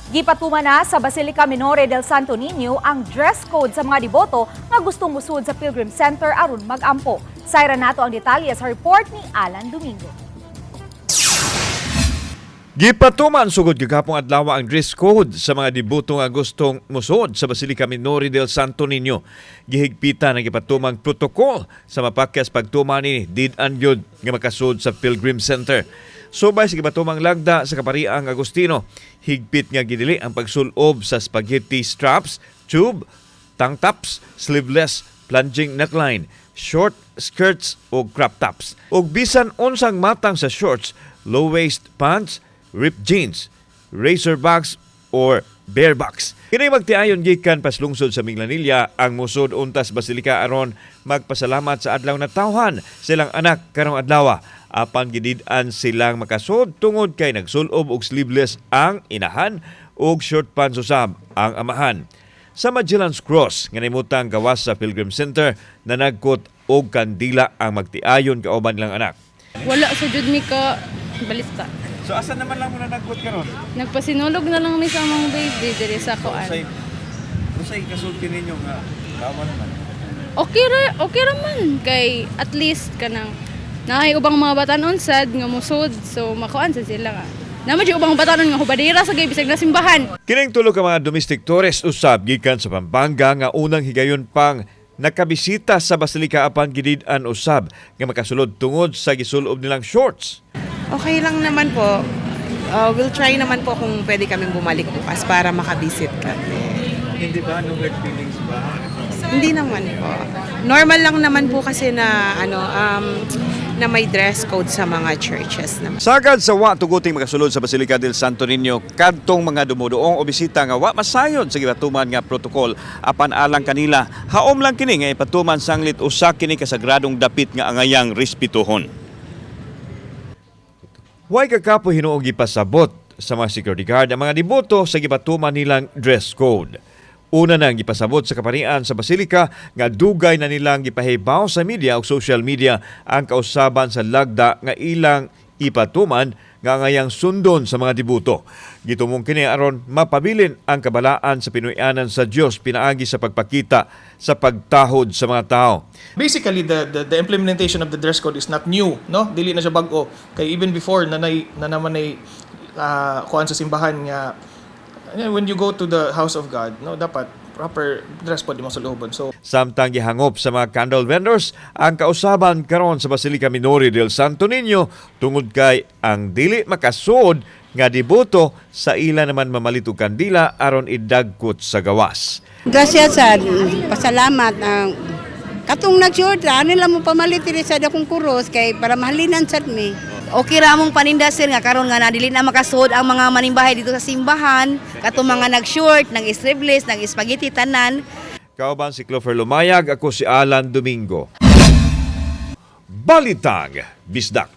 Gipatuman na sa Basilica Minore del Santo Niño ang dress code sa mga deboto nga gustong musud sa Pilgrim Center aron mag-ampo. Sayran nato ang detalye sa report ni Alan Domingo. Gipatuman sugod gagapong adlaw ang dress code sa mga deboto nga gustong musod sa Basilica Minore del Santo Niño. Gihigpitan ang gipatumang protocol sa mapakyas pagtuman ni did-an gyud nga makasud sa Pilgrim Center. Subay sa gipatumang lagda sa Kapariang Agustino, higpit nga gidili ang pagsulob sa spaghetti straps, tube, tank tops, sleeveless, plunging neckline, short skirts o crop tops. Ug bisan unsang matang sa shorts, low waist pants, ripped jeans, razor backs or bare backs. Kini magtiayon gikan paslungsod sa Minglanilla ang musod untas Basilika aron magpasalamat sa adlaw na tawhan silang anak karong adlaw. Apan gidid-an silang makasud tungod kay nagsulob og sleeveless ang inahan ug short pants usab ang amahan. Sa Magellan's Cross nga nimutang gawas sa Pilgrim Center, nanagkot og kandila ang magtiayon kauban nilang anak. Wala sa jud mi ka balita. So asa naman lang mo nanagkot karon? Nagpasinulog na lang mi sa among baby diri sa kuan. Usay kasulti ninyo nga kawan man? Okay ra man kay at least kanang naay ubang mga batanon sad nga musod, so makuan sa sila nga. Naa man jud ubang batanon nga hubadira sa gay bisag na simbahan. Kining tulo ka mga domestic tourist usab gikan sa Pampanga nga unang higayon pang nakabisita sa Basilika, apan gidid-an usab nga makasulod tungod sa gisulob nilang shorts. Okay lang naman po. We'll try naman po kung pwede kaming bumalik bukas para makabisit kami. Hindi ba? No hurt feelings ba? Hindi naman po. Normal lang naman po kasi na ano na may dress code sa mga churches naman. Sagad sa wa tuguting makasulod sa Basilica del Santo Niño kadtong mga dumuduong o bisita nga wa masayod sa gipatuman nga protokol, apan alang kanila, haom lang kini nga ipatuman sanglit usa kini ka sagradong dapit nga angayang respetuhon. Way kakapoy hinuong gipasabot sa mga security guard ang mga deboto sa gipatuman nilang dress code. Una nang gipasabot sa kaparian sa Basilika nga dugay na nilang gipahibaw sa media o social media ang kausaban sa lagda nga ilang ipatuman nga ngayang sundon sa mga deboto. Gitumong kini aron mapabilin ang kabalaan sa Pinuy-anan sa Dios pinaagi sa pagpakita sa pagtahod sa mga tao. Basically, the implementation of the dress code is not new, no? Dili na siya bag-o kay even before na na naman nay kuan sa simbahan nga when you go to the house of God, no, dapat proper dress code mo sa looban. So Samtang gihangop sa mga candle vendors ang kausaban karon sa Basilica Minore del Santo Niño tungod kay ang dili makasuod nga deboto sa ila naman mamalit og kandila aron idagkot sa gawas. Gracias sa pasalamat ang katong nag-short ra ano lang mo pamalit diri sa dakong kuros kay para mahalinan sad mi. Okay ra among paninda, sir, nga karon nga na dili na makasuod ang mga manimbahay dito sa simbahan, katong mga nag-short, nag-sleeveless, nag-spaghetti tanan. Kauban si Clover Lumayag, ako si Alan Domingo. Balitang Bisdak.